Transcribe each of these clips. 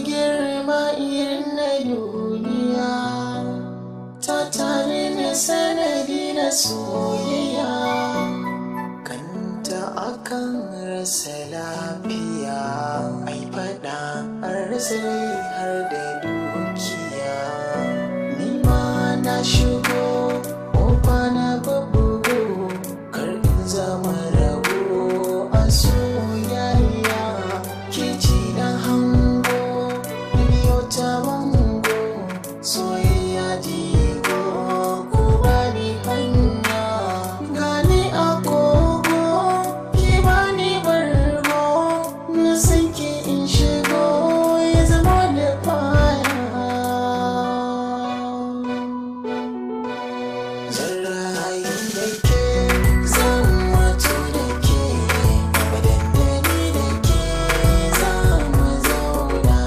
Girma irin na duniya, ta tare na sanadi na soyayya. Kanta akan rasa lafiya, ai fada an rasa rai har da dukiya. Ni ma na shigo ƙofa na bubbugo, kar in zama rago a soyayya. Ke ce na hango, na biyo ta bango, soyayya jigo, ku bani hanya. Gani a kogo, ki bani bargo, na san ki in shigo ya zama da fara. Zan rayu da ke, zan mutu da ke, abadan da ni da ke za mu zauna.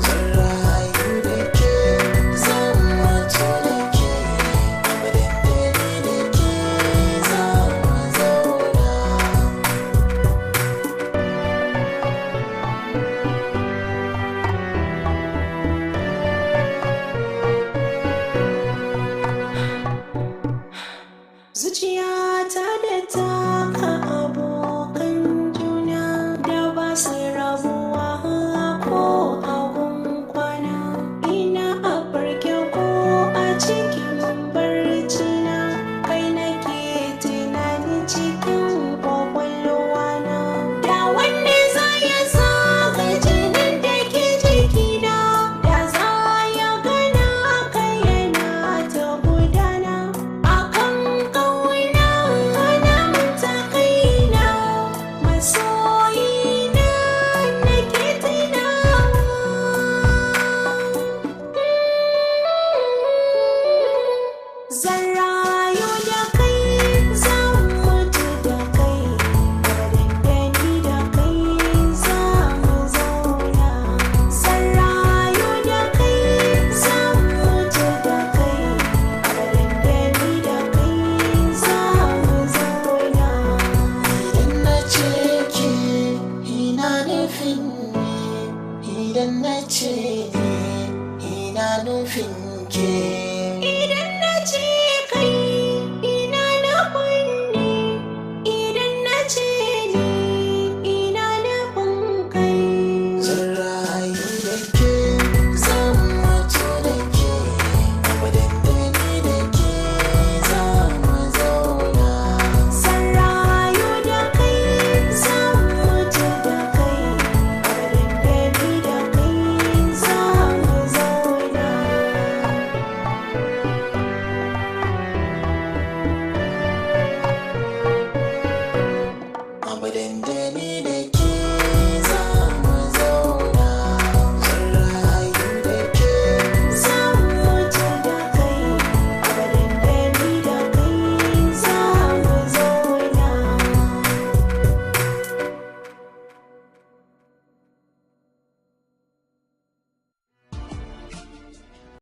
Zan rayu da ke, zan mutu da ke, abadan da ni da ke za mu zauna. Zuciyata da taka abokan juna da ba su rabuwa ko a kwana. Ina a farke ko a cikin barcina, kai nake tunani cikin kwakwalwana. Da wanda za ya zaga jinin da ke jikina, da za ya gana kai yana ta gudana. Akan ƙauna na manta kaina, masoyina nake tunawa. Zan rayu da kai, zan mutu da kai, abadan da ni da kai za mu zauna. Zan rayu da kai, zan mutu da kai, abadan da ni da kai za mu zauna. Idan na ce ke, ina nufin ni. Idan na ce ni, ina nufin ke. Idan na ce kai, ina nufin ni. Idan na ce ni, ina nufin kai. Zan rayu da ke, zan mutu da ke, abadan da ni da ke za mu zauna. Zan rayu da kai, zan mutu da kai, abadan da ni da kai za mu zauna. Abadan da ni